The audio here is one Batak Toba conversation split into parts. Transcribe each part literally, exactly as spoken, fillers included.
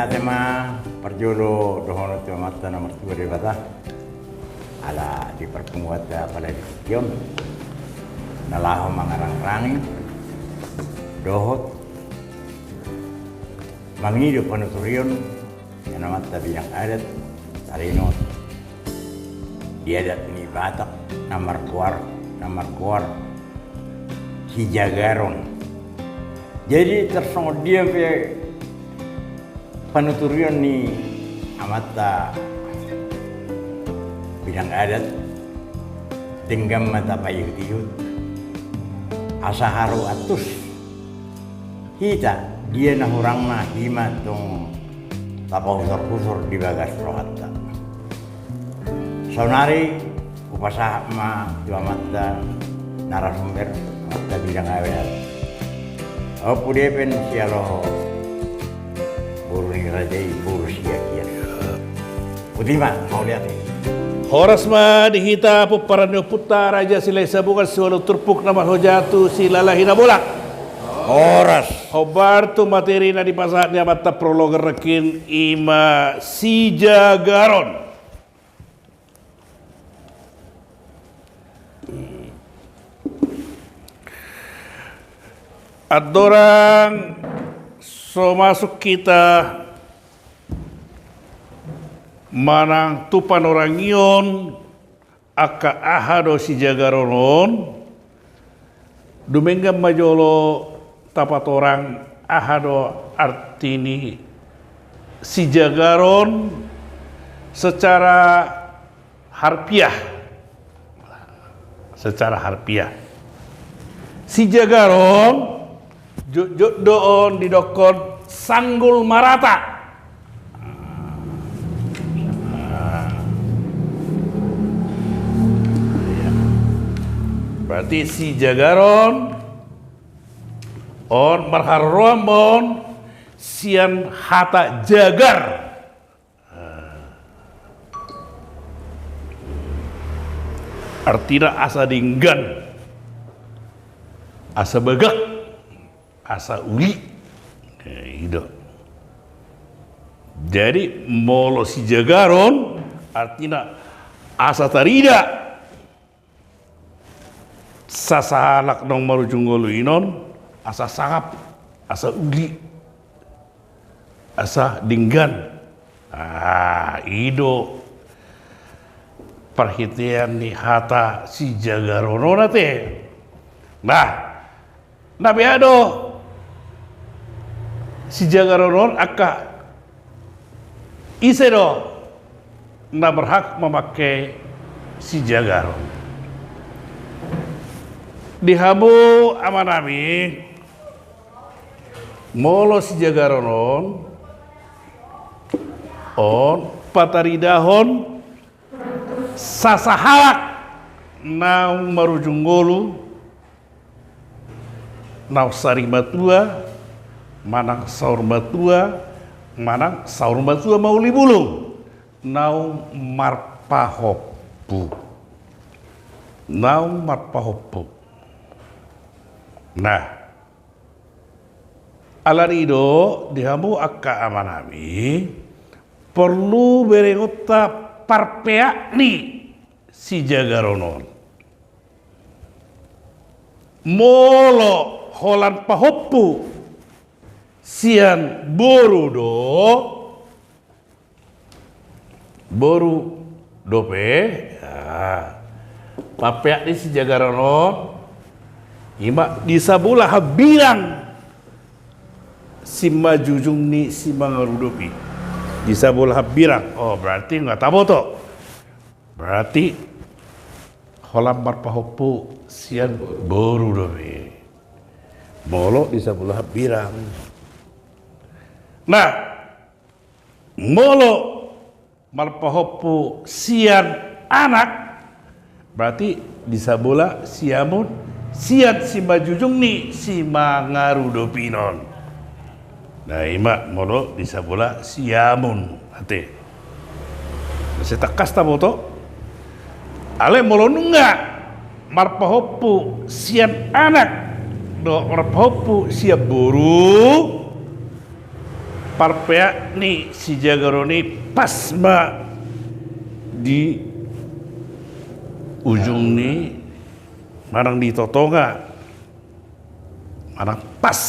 Ate ma parjolo dohonon tu Amanta na martua Debata, ala di parpunguanta pala di tingki on, na laho mangarangrangi dohot mangido panuturion ni Amanta bidang adat, taringot di adat ni Batak na margoar, na margoar Sijagaron. Jadi tarsongon dia pe panuturion ni Amanta bidang adat, denggan ma tapaihut-ihut asa haru antus hita, dia na hurangna, hima tong tapahusor-husor di bagas rohanta. Saonari hupasahat ma tu Amanta narasumber, Amanta bidang adat. Ompu Depen Sialoho, boru ni raja i, boru Siagian. Botima, mauliate. Horas ma di hita pomparan ni ompunta Raja Silahisabungan, siualu turpuk na marhojatu Silalahi Nabolak. Horas. Hombar tu materi na dipasahat ni Amanta prologer nangkin, ima Sijagaron. Andorang so masuk hita manang tu panorangion angka aha do Sijagaron on, dumenggan ma jolo tapatorang aha do arti ni Sijagaron secara harfiah. Secara harfiah, Sijagaron jotjot do on didokkon sanggul marata. Berarti Sijagaron on marharoroan ma on sian hata jagar. Artina asa denggan, asa bagak, asa uli. Eh, i do. Jadi molo Sijagaron artina asa tarida sasahalak naung marujung ngolu i non, asa sangap, asa uli, asa denggan. Ah, i do parhitean ni hata Sijagaron on ate. Nah, na bea do Sijagaron on angka ise do na berhak mamangke Sijagaron. Di hamu amanami, molo Sijagaron on, on pataridahon sasahalak naung marujung ngolu, naung sari matua, manang saur matua, manang saur matua mauli bulung, naung marpahompu. Naung marpahompu. Nah, alani do di hamu angka amanami, porlu berengonta parpeak ni Sijagaron on. Molo holan pahompu sian boru do, boru dope, ya, parpeak ni Sijagaron on, ima di sabola hambirang simanjujung ni simangarudopi. Di sabola hambirang. Oh, berarti nga taboto. Berarti holan marpahompu sian boru dope molo di sabola hambirang. Nah, molo marpahompu sian anak, berarti di sabola siamun sian simanjujung ni simangarudopinon. Nah, ima molo di sabola siamun ate. Sai tangkas taboto. Alai molo nunga marpahompu sian anak dohot marpahompu sian boru, Parpeak ni sijagaron i pas ma di ujung ni manang di totonga manang pas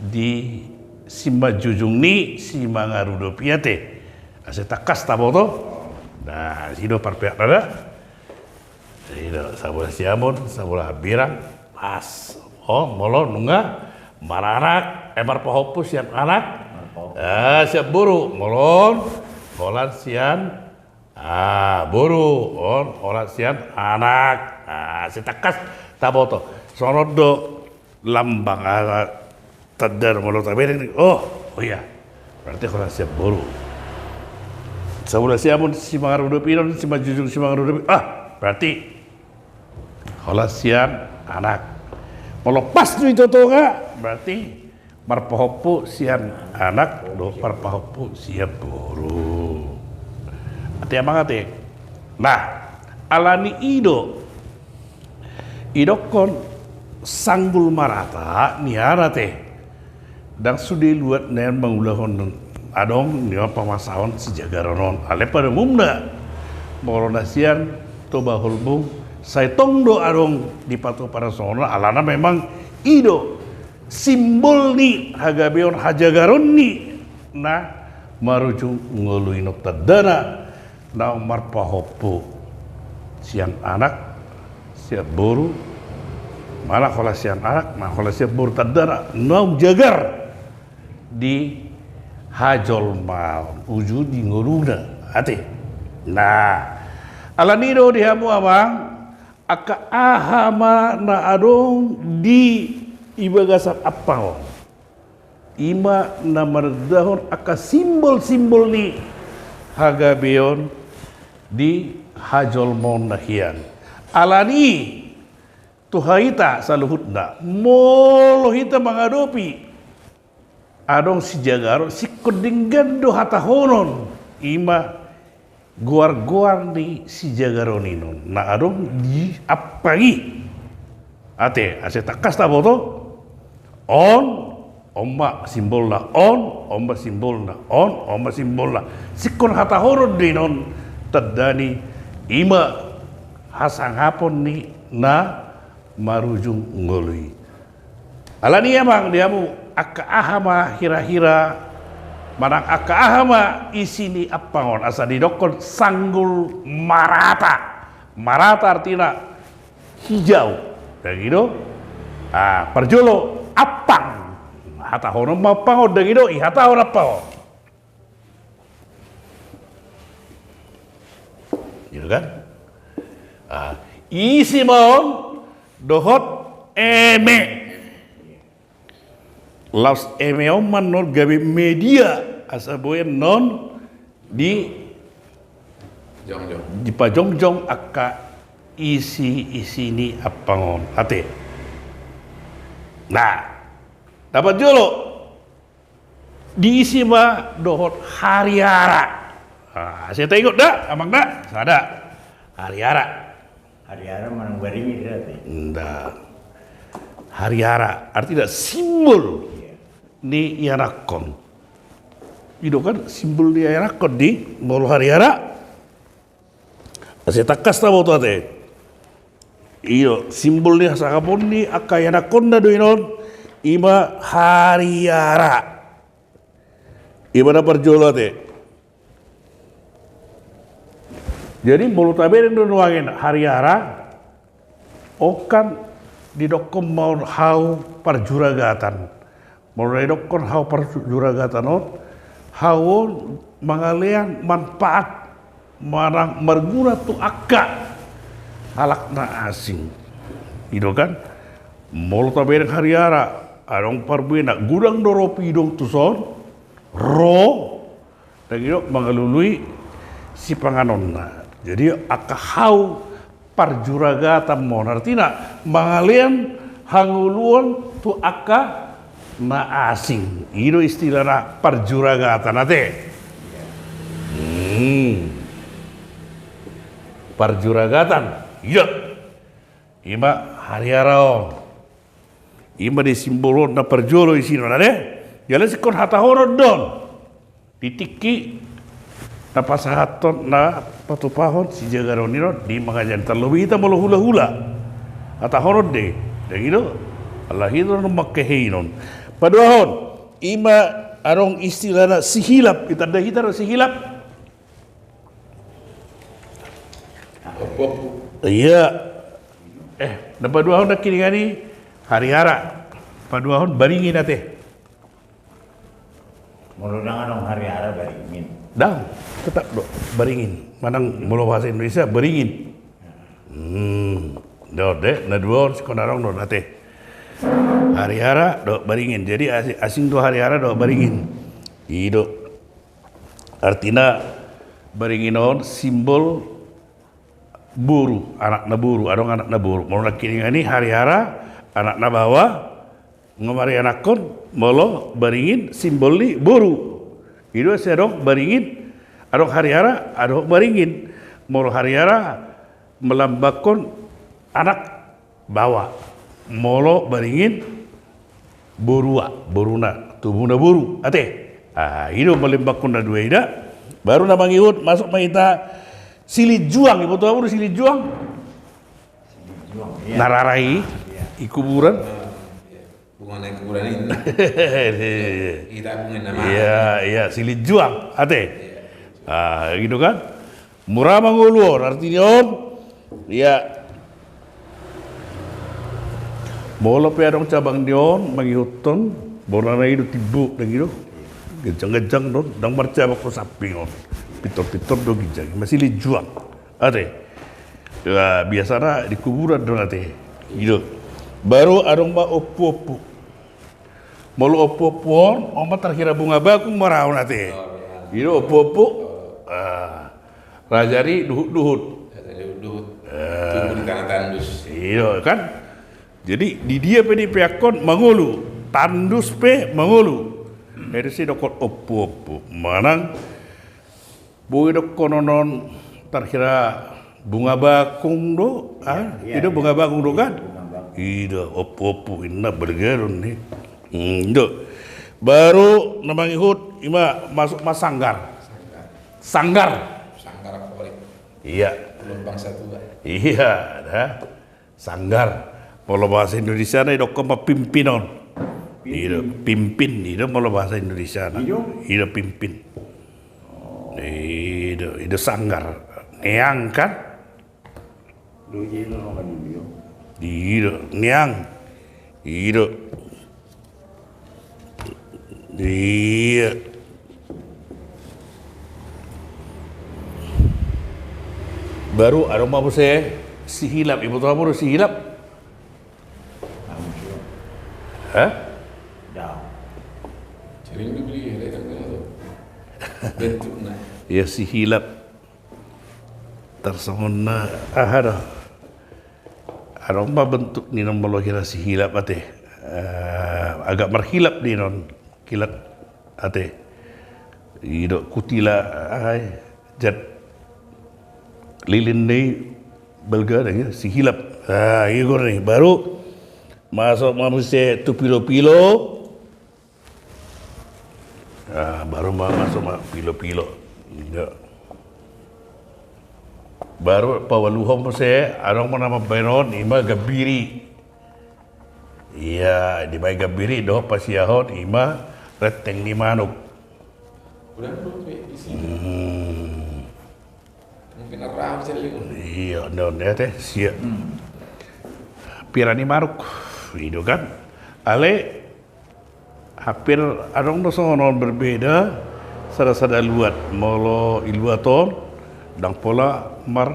di simanjujung ni simangarudop i ate. Asa tangkas taboto. Nah, i do parpeakna da. Ido, sabola siamun, sabola hambirang, pas. O, molo nunga maranak, eh, marpahompu sian anak. Marpahompu. Eh, sian boru, molo on, holan sian, ah, boru, on, holan sian anak. Ah, asa tangkas taboto. Songon on do lambang, ah, tanda molo tabereng, oh, oh iya. Berarti holan sian boru. Sabola siamun simangarudop i on, simanjujung simangarudop i. Ah, berarti holan sian anak. Molo pas do i totonga, berarti marpahompu sian anak dohot marpahompu sian boru. Ate amang ate. Nah, alani i do idokkon sanggul marata nian ate. Ndang sude luat nian mangulahon adong nian pamasahon sijagaron on. Alai pada umumna molo na sian Toba Holbung sai tong do adong dipatupa na songon on, alana memang i do simbol ni hagabeon hajagaron ni na marujung ngolu i, on tandana naung marpahompu sian anak, sian boru, manang holan sian anak, manang holan sian boru, tandana naung jagar di hajolmaon, uju di ngoluna ate. Nah, alani i do di hamu amang, angka aha ma na adong di, di bagasan ampang on. I ma na manandahon angka simbol-simbol ni hagabeon di hajolmaonna hian. Alani i tu hita saluhutna, molo hita mangadopi adong sijagaron, singkon denggan do hatahonon, i ma goar-goar ni sijagaron i, on na adong di ampang i. Ate, asa tangkas taboto, on, on ma simbolna on, on ma simbolna on, on ma simbolna. Singkon hatahonon do i, on tanda ni i ma hasangapon ni na marujung ngolu i. Alani i amang, di hamu, angka aha ma hira-hira, manang angka aha ma isi ni ampang on, asa didokkon sanggul marata. Marata artina hijau. Ndang i do? Ah, parjolo, ampang. Hatahonon ma ampang on, ndang i do? Ihatahon ampang on. Gitu kan? Ah, isi ma on dohot eme. Laos eme on ma non gabe media asa boi non di jongjong. Dipajongjong angka isi-isi ni ampang on. Ate. Nah, dapat jolo. Diisi ma dohot hariara. Ah, sai taingot da, amang da? Sada. Hariara. Hariara manang baringin da, ate? Nda. Hariara artina simbol ni ianakkon. I do kan simbol ni ianakkon di molo hariara. Asa tangkas taboto ate. I do simbol ni hasangapon ni angka ianakkonna do i, on i ma hariara. I ma na parjolo ate. Jadi molo tabereng do nuaeng hariara, on kan didokkon ma on hau parjuragatan. Molo na didokkon hau parjuragatan on, hau on mangalean manfaat manang marguna tu angka halak na asing. I do kan? Molo tabereng hariara, adong parbuena, godang do ro pidong tuson, ro, ndang i do, mangalului sipanganonna. Jadi angka hau parjuragatan ma on, artina mangalean hangoluan tu angka na asing. I do istilahna parjuragatan ate. Hmm. Parjuragatan. I do. I ma hariara on. I ma di simbol on na parjolo isina on ate. Jala singkon hatahonon do on. Di tingki na pasahathon, na patupahon sijagaron i do di mangajar, tarlobi hita molo hulahula. Hatahonon do i, dang i do. Alai hita do mangkeheinon. Paduahon, ima adong istilahna sihilap, itanda hita do sihilap. Iya. Eh, na paduahon nangkiningan i hariara. Paduahon baringin ate. Molo dang adong hariara baringin. Dang, tetap do baringin. Manang molo bahasa Indonesia baringin. Hmm, do de, na dua on singkon adong do ate. Hariara do baringin. Jadi asi-, asing do hariara do baringin. I do. Artina baringin on simbol boru, anak na boru, adong anak na boru. Molo nangkiningan i hariara, anak na baoa, nga marianakhon, molo baringin simbol ni boru. I do asa adong baringin, adong hariara, adong baringin. Molo hariara melambangkon anak baoa, molo baringin borua, boruna, tubuna boru ate. Ah, i do melambangkon na dua i da. Baru na mangihut, masuk ma hita silinjuang, iboto hamu do silinjuang? Silinjuang, iya. Na rara i, iya, i kuburan. Bunga na i kuburan i. Iya. Hita bunga nama. Iya, iya, silinjuang ate. Iya. Ah, gitu kan? Mura mangolu on, artina on, iya. Molo pe adong cabang ni on, mangihuthon, bona na i do timbo, dang i do. Ganjang-ganjang do on, dang marcabang ho samping on. Pintor-pintor do ginjang, ima silinjuang. Ate. Ya, biasana di kuburan do on ate. I do. Baru adong ma ompu-ompu. Molo ompu-ompu on, on ma tarhira bunga bakung ma ra on ate. Oh, iya. I do ompu-ompu. Ah. Raja ni duhut-duhut. Raja ni duhut-duhut. Ah. Tumbuh di tanah tandus. I do kan. Jadi di dia pe dipeakhon mangolu, tandus pe mangolu. Jadi sai didokhon ompu-ompu. Manang boi dohonon on tarhira bunga bakung do, ah, iya, i do iya. Bunga bakung do kan? Bunga bakung. I do, ompu-ompu, inna bergeron ni. Hmm, i do. Baru na mangihut, ima masuk ma sanggar. Sanggar. Sanggar. Sanggar alkoholik. Iya. Gelombang satu, Pak. Iya, dah. Sanggar. Molo bahasa Indonesiana, idokhon ma pimpin on. Pimpin. I do, pimpin, i do molo bahasa Indonesiana. I do? I do pimpin. Oh. I do, i do sanggar. Neang kan? Do i do kan i do. I do, neang. I do. Iya. Baru adong ma muse sihilap, iboto hamu do sihilap? Hah? Sering dibeli, ya, kan, kan, bentukna. Ya, sihilap. Tarsongon na aha do. Adong ma bentuk ni on molo hira sihilap ate. Eh, agak marhilap ni on, kilat ate. I do kutila, aha i, jat lilin ni balga dang i, sihilap. Ah, i do ni. Baru masuk ma muse tu pilo-pilo. Ah, baru ma masuk ma pilo-pilo. Iya. Baru paualuhon muse, adong ma na mambahen on, ima gambiri. Iya, dibahen gambiri dohot pasiahon, ima renteng ni manuk. Udah, udah, udah, isi. Hmm. Mungkin arah selling. Iya, on, on, ya, teh, sia. Hmm. Pira ni manuk, i do kan. Ale, hampir adong do songon on berbeda, sada-sada luat. Molo i luat on, dang pola mar,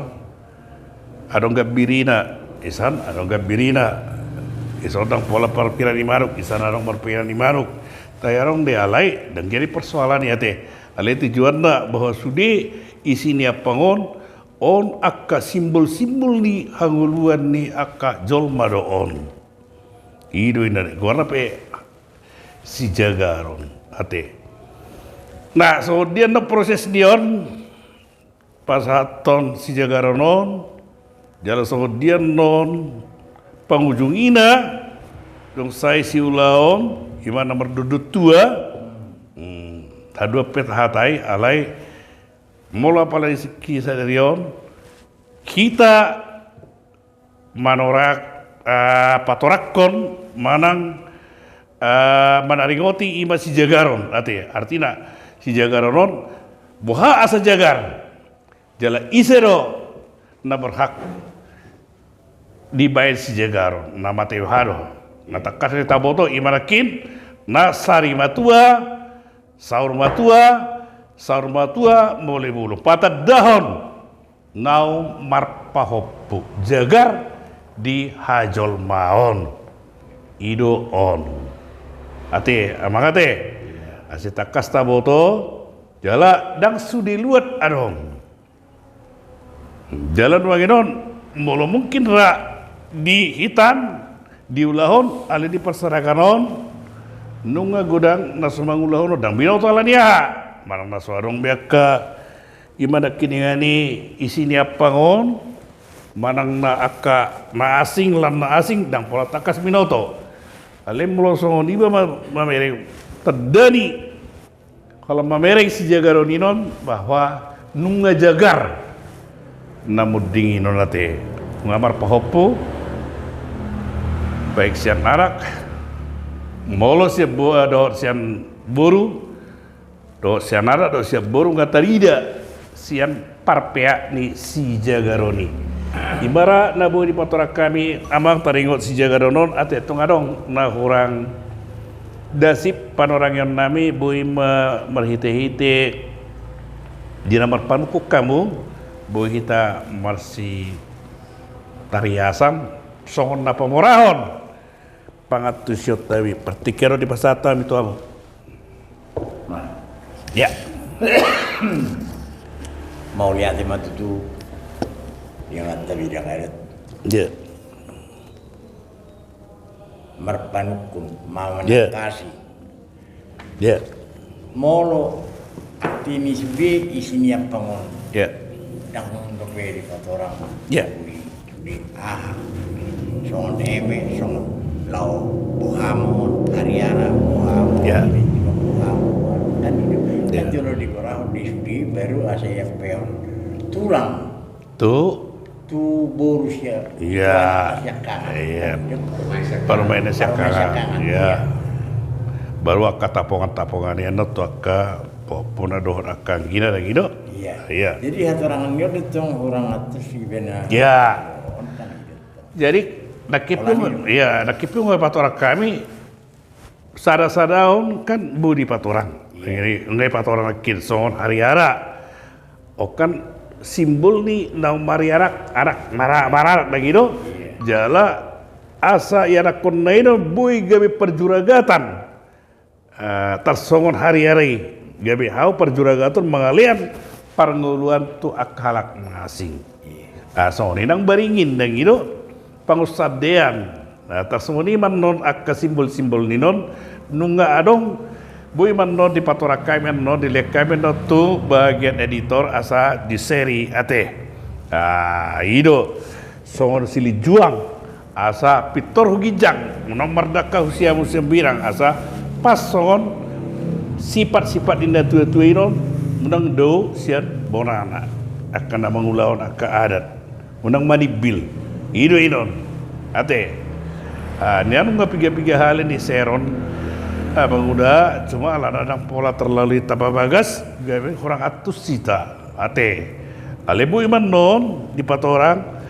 adong gambirina, isan adong gambirina. Isan dang pola marpira ni manuk, isan adong marpira ni manuk. Tapi adong do alai, dang jadi persoalan i ate. Alai tujuanna bahwa sude isi ni ampang on, on angka simbol-simbol ni hangoluan ni angka jolma do on. I do inna goarna pe sijagaron ate. Nah, songon dia na proses ni on, pasahathon sijagaron on, jala songon dia non pangujungina, dung sae siulaon, ima na mardondon tua. Hmm. Tadua pe hata i, alai molo apala di sadari on hita manorak, eh, patorakkon manang, eh, manaringoti ima sijagaron, ate, artina sijagaron on boha asa jagar, jala ise do na berhak dibaen sijagaron, na mate boha do. Na tangkas do taboto ima nangkin, na sari matua, saur matua, saur matua mole bolon, patandahon naung marpahompu jagar di hajolmaon. I do on. Ate, amang ate. Asa tangkas taboto, jala ndang sude luat adong. Jala nuaeng on, molo mungkin ra di hitan, diulahon, alai di parserahan on, nunga godang na so mangulahon on, ndang binoto alani aha. Manang na so adong be angka ima nangkiningan i isi ni ampang on, manang na angka na asing, lan na asing, ndang pola tangkas binoto. Alai molo songon iba ma-, mamereng tanda ni, kalau mamereng sijagaron i non, bahwa nunga jagar na munding i non, ate, nunga marpahompu, baik sian anak, molo sian bo-, dohot sian boru, dohot sian anak, dohot sian boru, nunga tarida sian parpeak ni sijagaron i. Ima ra na boi dipatorang hami, amang, taringot sijagaron on, ate, tung adong na hurang dasip panorangion nami, boi ma-, marhitehite di na marpanungkun hamu, boi hita marsitariasan songon na pamorahon pangantusion nami, partingkian on dipasahat hami tu hamu. Nah. Ya. Mauliate ma tutu di Amanta Bidang Adat. Ya. Marpanungkun, ya, manangkasi. Ya. Molo artini sude isi ni ampang on. Ya. Ndang dope dipatorang. Ya. Sude, sude aha. Songon eme, songon laho boha ma on, hariara boha ma on, ya, boha ma on. Kan itu. Ya. Kan jolo dikorahon di sude, baru asa iampeon tulang. Tu? Tu boru sian, iya, siangkangan. Iya. Parumaen na siangkangan. Parumaen siangkangan, iya. Iya. Baru angka tapongan-tapongan i annon tu angka pahompu na dohot angka anggina, ndang i do? Iya. Iya. Jadi hatorangan ni on tong hurang atas i bena. Iya. Jadi nangkin pe, iya, nangkin pe nunga dipatorang hami. Sada-sada on kan boi dipatorang. Iya. Jadi nunga dipatorang nangkin songon hariara. On kan simbol ni naung marianak, anak mara-, maranak, ndang i do? Iya. Jala asa ianakkonna i do boi gabe parjuragatan. Eh, tarsongon hariara i gabe hau parjuragatan mangalean parngoluan tu angka halak na asing. Iya. Ah, songon i nang baringin, ndang i do? Pangunsandean. Nah, tarsongon i ma annon angka simbol-simbol ni non, nunga adong, boi ma annon dipatorang hami annon, dilehon hami annon tu bagian editor asa di-share i, ate. Ah, i do, songon silinjuang, asa pintor hu ginjang, unang mardangka hu siamun siambirang, asa pas songon sipat-sipat ni natua-tua i non, unang dao sian bonana, angka na mangulahon angka adat. Unang manimbil. I do i non. Ate. Ah, nian nunga piga-piga hali di-share on. Ah, mangula, cuma alana ndang pola terlalu tapabagas, gabe hurang antusi hita. Ate. Alai boi ma annon dipatorang,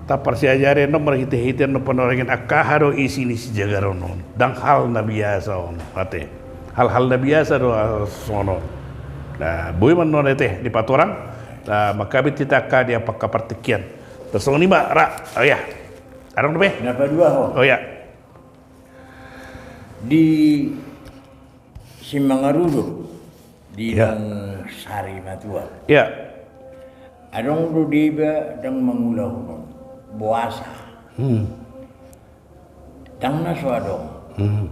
taparsiajari annon marhite-hite annon panorangion angka aha do isi ni sijagaron on. Ndang hal na biasa on. Ate. Hal-hal na biasa do, ah, songon on. Nah, boi ma annon, ate, dipatorang. Nah, mangkabit hita angka di angka partingkian. Tarsongon i ma ra, oh iya. Adong dope? Na paduahon. Oh iya. Di Simangarudo, di, iya, Nang Sari Matua. Iya. Adong do deba ndang mangulahon on. Boasa. Hmm. Ndang na so adong. Hmm.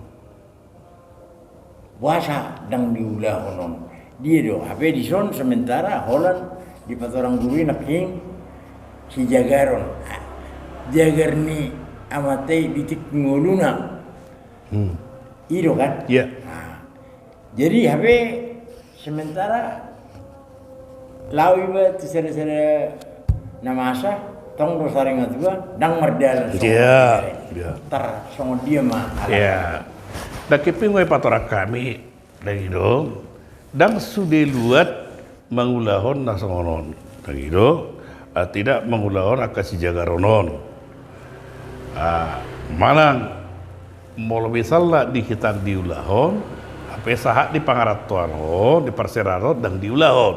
Boasa ndang diulahon on. Dia do, hape dison sementara holan dipatorang guru i nangkin sijagaron. Jagar ni amanta i di tingki ngoluna. Hmm. I do kan? Iya. Nah, jadi hape Sementara laho iba tu sada-sada na masa, tong do sari matua, ndang mardalan songon dia. Tar songon dia ma. Ndang kepengu ai patorang hami, ndang i do, ndang sude luat mangulahon na songon on, ndang i do, tidak mangulahon angka sijagaron on. Manang molo misalna di hita diulahon, hape sahat di pangarantoan on, di parseratan on, ndang diulahon.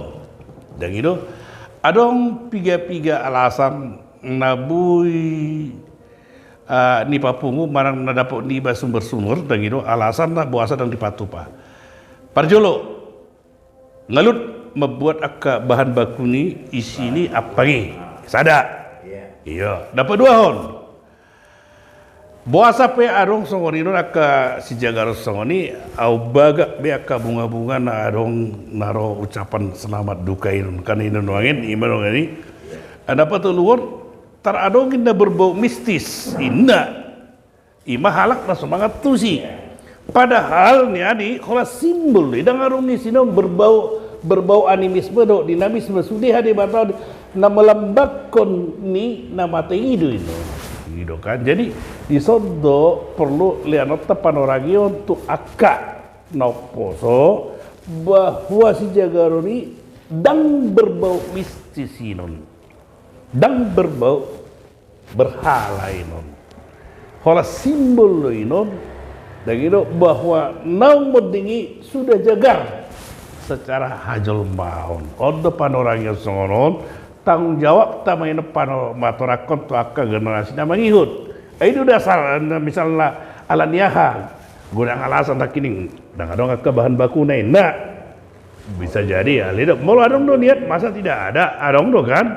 Ndang i do, adong piga-piga alasan na boi nipapungu manang na dapot niba sumber-sumber, ndang i do, alasan na boasa ndang dipatupa. Parjolo, nga lut mambuat angka bahan baku ni isi ni ampang i. Sada. Ia, na paduahon, boasa pe adong songon i do angka sijagaron songon i, aut bagak be angka bunga-bunga na adong na ro ucapan selamat duka i, kan i do nuaeng, ima do nuaeng i. Na patoluhon, tar adong ninna berbau mistis, ninna. Ima halak na so mangantusi. Padahal nian i holan simbol do i, ndang adong isi na berbau, berbau animisme dohot dinamisme, sude hadebataan na melambangkon ni na mate i do i. I do kan. Jadi dison do porlu leanonta panorangion tu angka na umposo bahwa sijagaron i ndang berbau mistis inon. Ndang berbau berhala inon. Holan simbol do inon. Ndang i do, bahwa naung monding i sudah jagar secara hajolmaon. On do panorangion songon on, tanggung jawabta ma inon pano-, patorangkon tu angka generasi na mangihut. Ai i do dasar, misalna ala ni aha, godang alasan nangkining, ndang adong angka bahan bakuna, ninna. Bisa jadi, ale do. Molo adong do niat, masa tidak ada? Adong do kan?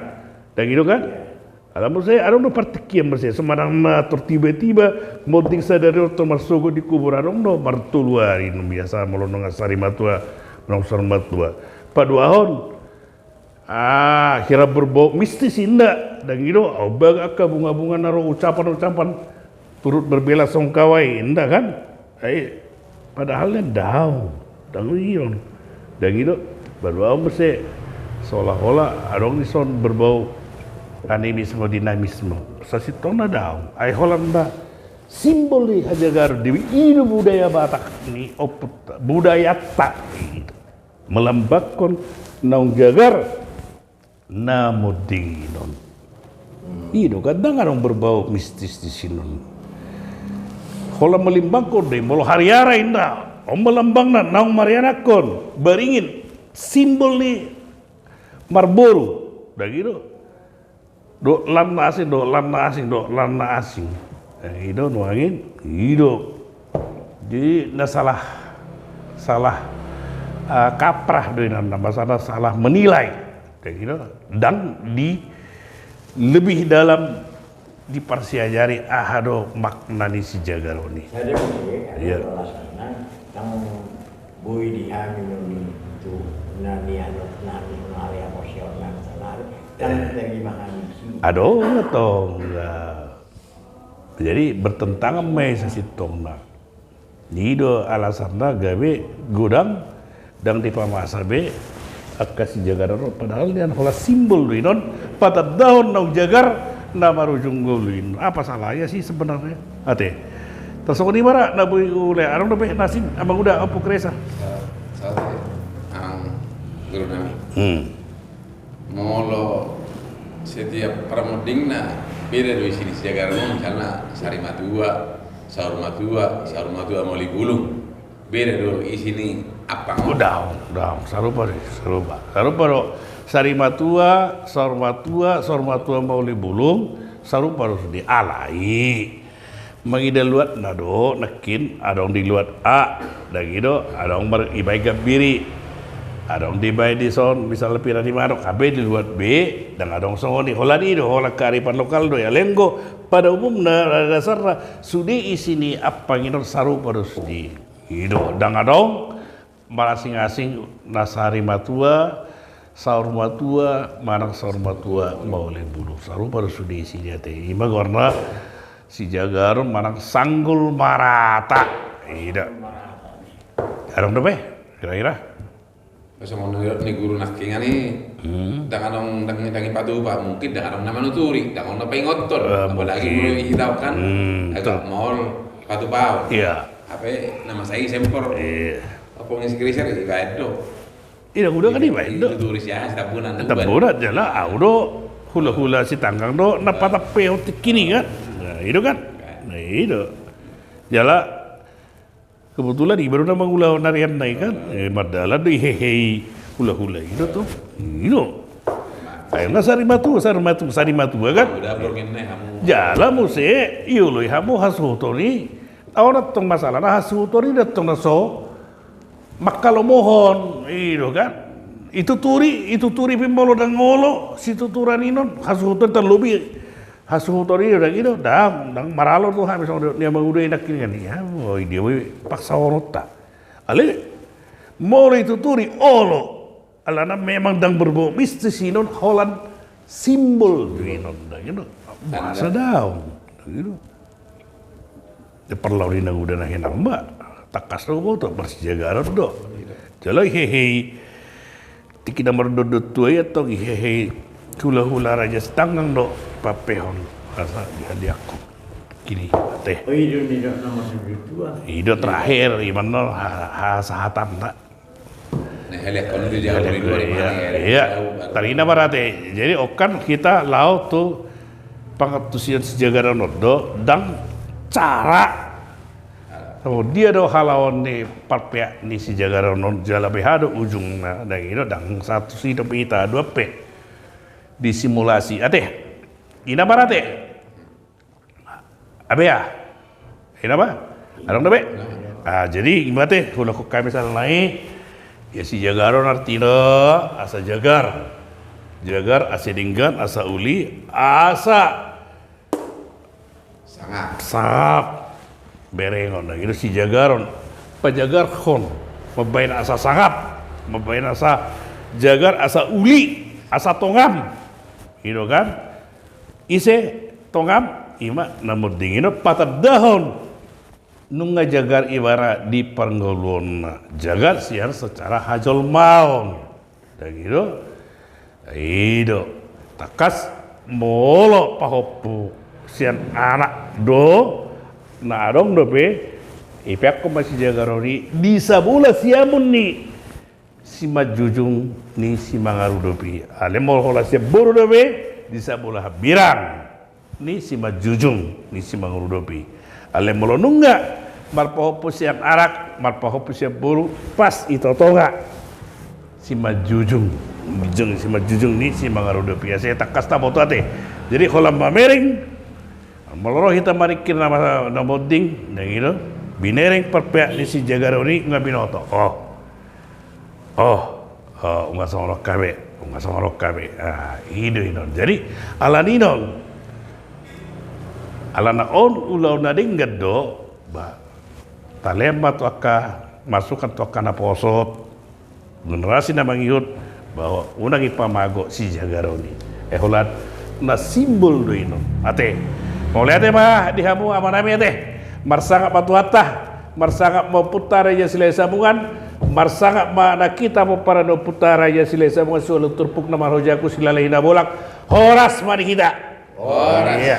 Ndang i do kan? Ala muse adong do partingkian muse, so manang na tor tiba-tiba monding sadari on tor marsogot di kubur, adong do martolu ari, biasa molo nunga sari matua, nunga saur matua. Paduahon, ah, hira berbau mistis, ninna. Ndang i do, aut bagak angka bunga-bunga na ro ucapan-ucapan turut berbela sungkawa i, ninna kan? Ai, padahal nian daong, ndang i do. Ndang i do, paduahon muse, seolah-olah adong dison berbau animisme, dinamisme. Sasintongna daong. Ai holan na simbol ni hajagaron, i do budaya Batak ni ompunta, budayanta. Melambangkon naung jagar na monding inon. I do kan, ndang adong berbau mistis disi on. Holan melambangkon do i, molo hariara, ninna, on ma lambangna, naung marianakkon baringin, simbol ni marboru. Ndang i do. Dohot lan na asing, dohot lan na asing, dohot lan na asing. Eh, i do nuaeng, i do. Jadi na salah, salah, eh, kaprah do inanna, maksudna salah menilai. Jadi i do, ndang di lebih dalam diparsiajari aha do makna ni sijagaron i. Sada muse, iya, alasanna, ndang boi di hami nunga tu na nianut nami nunga ari, apo siaon nami sanari. Kan lagi mahami si. Adong, adong, ya. Jadi bertentangan ma i sasintongna. I do alasanna gabe godang, ndang dipamasa be angka sijagaron on, padahal nian holan simbol do inon, patandahon naung jagar na marujung ngolu inon. Apa salahnya sih sebenarnya? Ate. Tarsongon i ma ra na boi ule, adong dope na asing, Amang Uda, Ompu Kresa. Sa-, sa-, ang guru nami. Hmm. Molo setiap parmondingna, beda do isi ni sijagaron on, misalna sari matua, saur matua, saur matua mauli bulung. Beda do isi ni ampang on. Daong, daong, sarupa do, sarupa. Sarupa do, sari matua, saur matua, saur matua mauli bulung, sarupa do sude, alai mangida luatna do, nangkin adong di luat A, ndang i do, adong mar-, ibaen gambiri, adong dibaen dison, misalna pira ni manuk, hape di luat B, ndang adong songon i, holan i do, holan kearifan lokal do, ya, lenggo, pada umumna, pada dasarna, sude isi ni ampang inon sarupa do sude. I do, ndang adong, marasing-asing na sari matua, saur matua, manang saur matua mauli bulung. Sarupa do sude isi ni, ate. Ima goarna sijagaron manang sanggul marata. I do. Adong dope, kira-kira. Songon na nidok ni guru nangkiningan i, ndang adong, ndang, ndang ipatupa, mungkin ndang adong na manuturi, ndang adong na paingothon. Apalagi molo i taon kan agak maol patupaon. Hape na masa i sempor. Ompung ni si Krisna dibaen do. Ida uda kan dibaen do. Dituturi si aha, si Tambunan. Tambunan jala au do hulahula Sitanggang do na patampehon tingki i kan. Nah, i do kan. Nah, i do. Jala kebetulan iba do na mangulahon arianna i kan. Mardalan do ihehe i hulahula i do tu. I do. Akhirna sari matua, sari matua, sari matua kan. Jala muse ioloi hamu hasuhuton i. Au na tong masalahna hasuhuton i do tong na so mangkalomohon i do kan. Ituturi, ituturi pe molo ndang olo situturan i non hasuhuton, tarlobi hasuhuton i do ndang i do, ndang, ndang maralo tu hami songon ni amang uda i nangkiningan i. Oi dia boi paksahononta. Alai molo ituturi olo, alana memang ndang berbohong mistis i non, holan simbol do i non ndang i do. Masa daong ndang i do. Di parlao ni na uda na hinalma, tangkas do boto marsijagaron do. Jala ihehe i tingki na mardondo tua i antong ihehe i hulahula Raja Sitanggang do pampehon asa dihaliangkon. Kini ate. I do terakhir iman no hasahatanna. Iya, tadi na marate. Jadi on kan hita laho tu pangantusion sijagaron on do, ndang cara. Songon dia do halaon ni parpeak ni sijagaron on jala beha do ujungna, ndang i do, ndang satu si dope hita dua pe disimulasi ate. I na marate. Abe ya. Ina ba? Adong dope? Ah, jadi ima ate, hulahon hami sala nai. Ia sijagaron artina asa jagar. Jagar asa denggan, asa uli, asa sangap. Sangap. Berengon na i do sijagaron. Pajagarhon. Mambaen asa sangap. Mambaen asa jagar, asa uli, asa tongam. I do kan? Ise tongam, ima na munding i do patandahon nunga jagar ibana di parngoluonna, jagar sian secara hajolmaon. Ndang i do? I do. Tangkas molo pahompu sian anak do, na adong dope, ipeakkon ma sijagaron i di sabola siamun ni simanjujung ni simangarudopi. Alai molo holan sian boru dope, di sabola hambirang ni simanjujung ni simangarudopi. Alai molo nunga marpahompu sian anak, marpahompu sian boru, pas i totonga simanjujung, jung, simanjujung ni simangarudopi. Asa tangkas taboto ate. Jadi holan mamereng, molo ro hita maringkir na, na monding, ndang i do, binereng parpeak ni sijagaron i nunga binoto. Oh. Oh, oh, nunga songon on hape, nunga songon on hape. Ah, i do inon. Jadi alani inon, alana on ulaon na denggan do, ba, talehon ma tu angka masukan tu angka naposo, generasi na mangihut, bahwa unang ipamago sijagaron i. Eh, holan na simbol do inon. Ate. Mauliate ma di hamu amanami ate. Marsangap ma Tuhanta. Marsangap ma Ompunta Raja Silahi Samungan, marsangap ma nang hita pomparan ni Ompunta Raja Silahi Samungan, siualu turpuk na marhojaku, silalahi na bolak, horas ma di hita. Horas. Iya.